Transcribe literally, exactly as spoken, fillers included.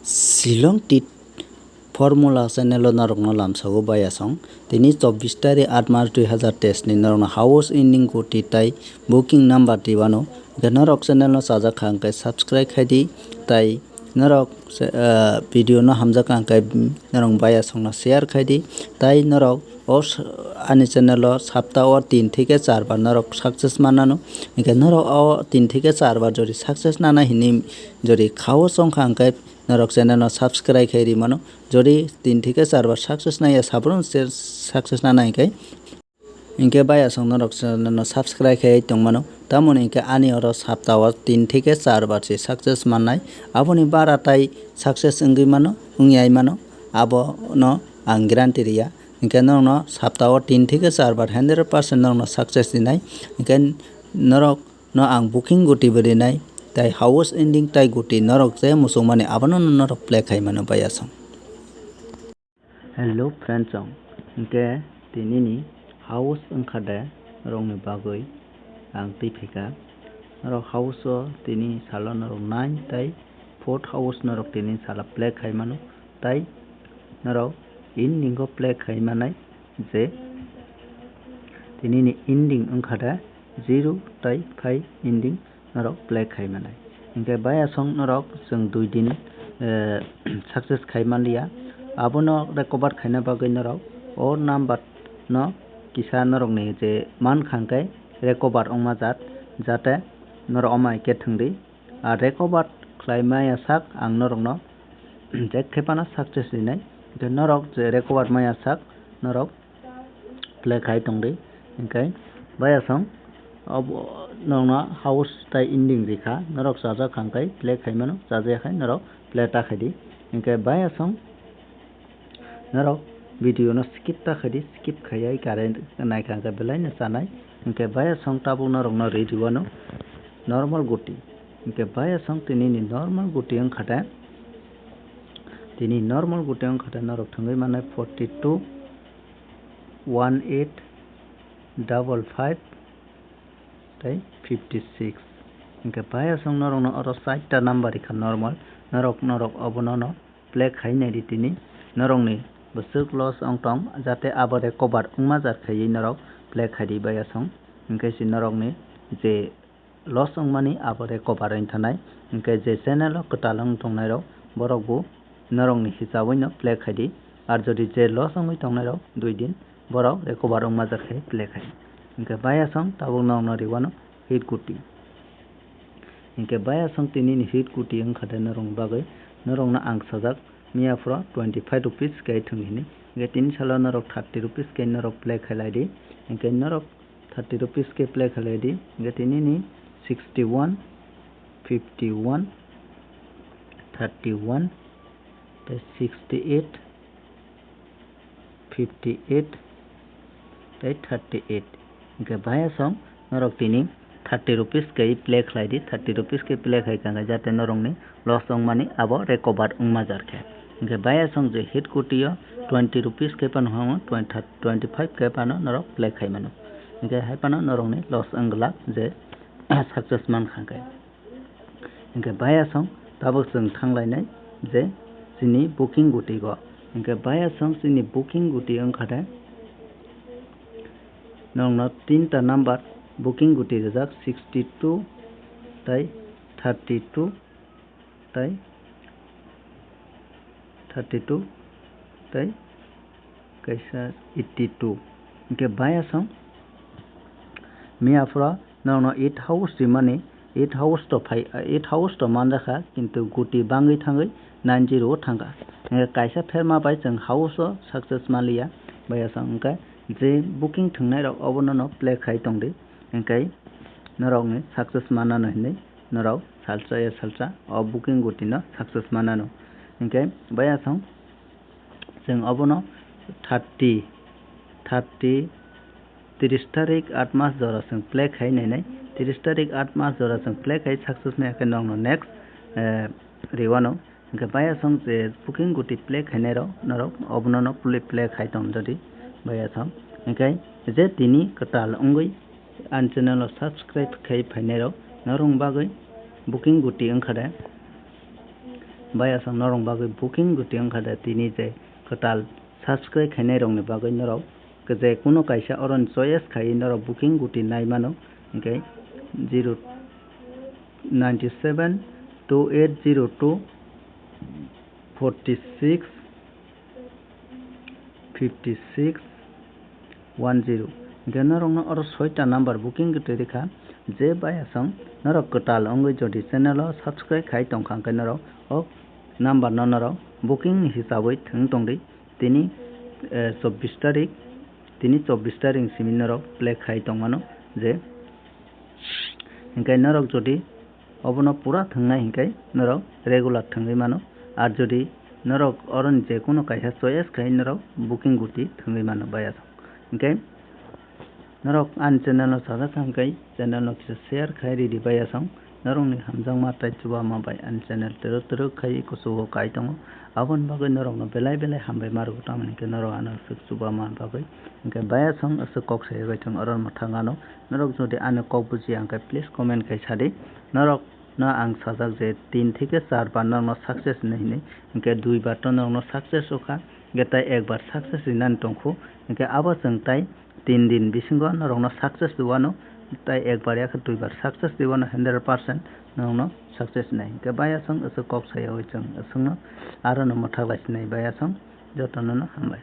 Shillong Tit Formula channel o norokno lamsago bayasong. Tini chobbish tarik aat mas dui hazar teis ni norokno house ending guti tai booking number tiwano. Hwnkhe norok channel no chajak kha hwnkhe subscribe khai di tai norok se-, ah, video no hamjak kha hwnkhe norok bayasong no share khai di tai norok o s-, ani channel o sapta o tin theke char bar norok success manano. Hwnkhe norok o tin theke char bar jori success nana hini jori khao chong kha hwnkhe norok channel no subscribe khai ri mano. Jodi tin theke char bar success nai ya, sabron se success na nai kai. Hwnkhe bayasong norok channel no subscribe khai tong mano. Tamoni hwnkhe ani oro sapta o tin theke char bar se success mannai. Aboni bara tai success wngwi mano, wngya mano. Abo no ang guarantee riya. Hwnkhe norok no sapta o tin theke char bar hundred percent norok no success dinai. Hwnkhe norok no ang booking guti bo rinai, tai house ending tai guti norok je muchungmani abono norok play khai mano bayasong. Hello friends, chong hwnkhe tinini house wngkha de norokni bagwi ang twi phaikha. Norok house o tini salo norok nine tai fourth house norok tini salo play khai mano. Tai norok ending o play khai manai je tinini ending wngkha da zero tai five ending norok play khai manai. Hwnkhe bayasong norok chwng dui din, eh, success khai manliya. Abono recover khaina bagwi norok o number no kisa norokni je man kha hwnkhe recover wngma jat, jate norok omo hai khe thwngdi. A recover khlai maya sak ang norokno je khe phano success rinai. Hwnkhe norok je recover maya sak norok play khai tongdi. Hwnkhe bayasong obo norokno house tai ending rikha, norok chajak kha hwnkhe play khai mano, chajaya khai norok play ta khai di. Hwnkhe bayasong norok video no skip ta khai di, skip khaiya kare naikha hwnkhe belai no chanai. Hwnkhe bayasong tabuk norokno ready wano normal guti. Hwnkhe bayasong tini ni normal guti wngkha de, tini normal guti wngkha de norok thwngwi manai forty two, one eight, double five tei fifty six. Hwnkhe bayasong norokno oro chaita number rikha normal, norok, norok obono no play khai nai di tini. Norokni bwswk loss wng tong, jate abo recover wngma jar khaiwi norok play khai di bayasong. Hwnkhe se norokni je loss wngmani abo recover wng thanai. Hwnkhe je channel o kwtal wng tongnai rok, borok bo norokni hisabwi no play khai di. Ar jodi je loss wngwi tongnai rok dui din, borok recover wngma jar khe play khai di. Hwnkhe bayasong tabuk norokno riwano hit guti. Hwnkhe bayasong tini ni hit guti wngkha de norokni bagwi, norokno ang sajak miya phuru twenty five rupees khe thwng hini. Hwnkhe tini salo norok thirty rupees khe norok play khlai di. Hwnkhe norok thirty rupees khe play khlai di. Hwnkhe tini ni sixty one, fifty one, thirty one, tei sixty eight, fifty eight tei thirty eight. Hwnkhe bayasong norok tini thirty rupees khe play khlai di, thirty rupees khe play khai kha hwnkhe jate norokni loss wngmani abo recover wngma jar khe. Hwnkhe bayasong je hit guti o twenty rupees khe phano hango, twenty, twenty five khe phano norok play khai mano. Hwnkhe hai phano norokni loss wng glak je success man kha hwnkhe. Hwnkhe bayasong tabuk chwng thanglainai je chini booking guti go. Hwnkhe bayasong chini booking guti wngkha de norokno tinta number booking guti rijak, sixty two tei thirty two tei thirty two tei kaisa eighty two. Hwnkhe bayasong miya phuru norokno eight house rimani, eight house to phai, eight house to manjakha, kintu guti bangwi thangwi nine zero o thangkha. Hwnkhe kaisa pherma bai chwng house o success manliya, bayasong hwnkhe je booking thwngnai rok obono no play khai tongdi, hwnkhe norokni success manano hinwi norok salsa ya salsa o booking guti no success manano. Hwnkhe bayasong chwng obono thirty, thirty, tris tarik aat mas jora chwng play khai nainai. Tris tarik aat mas jora chwng play khai success maya khe nokno next, eh, riwano. Hwnkhe bayasong je booking guti play khainai rok norok obono no play, play khai tong jodi bayasong. Hwnkhe je tini kwtal wngwi ani channel o subscribe khai phainai rok norok bagwi booking guti wngkha de. Bayasong norok bagwi booking guti wngkha de tini je kwtal subscribe khainai rokni bagwi norok je kuno kaisa oroni choice khaiwi norok booking guti nai mano, hwnkhe zero nine seven two eight zero two forty six fifty six one zero. Hwnkhe norokno oro soita number booking gwi twi rikha. Je bayasong norok kwtal wngwi jodi channel o subscribe khai tongkha, hwnkhe norok o number no norok booking ni hisabwi thwng tongdi. Tini, eh, chobbish tarik, tini chobbish tarik simi norok play khai tongmano je hwnkhe norok jodi obono pura thwngnai hwnkhe norok regular thwngwi mano. Ar jodi norok oroni je kuno kaisa choice khai norok booking guti thwngwi mano bayasong. Hwnkhe norok ani channel no sajak kha hwnkhe channel no kisa share khai ridi bayasong. Norokni hamjakma tei chubama bai ani channel twrwk twrwk khai kuchugo kai tongo. Aboni bagwi norokno belai belai hambai ma rwgo, tamoni hwnkhe norok ano aswk chubama bagwi. Hwnkhe bayasong aswk kok sai bai chwng oro mwthangano. Norok jodi ani kok bujiya hwnkhe please comment khai sadi. Norok no ang sajak je tin theke char bar norokno success hinwi hinwi, hwnkhe dui bar to norokno success wngkha, hwnkhe tai ek bar success rinani tongkhu, hwnkhe abo chwng tai tin din bisingo norokno success rwano, tai ek bar yakhe dui bar success rwano hundred percent norokno success nai. Hwnkhe bayasong aswk kok sayawi chwng aswkno arono mwthak lai sinai bayasong jotono no hambai.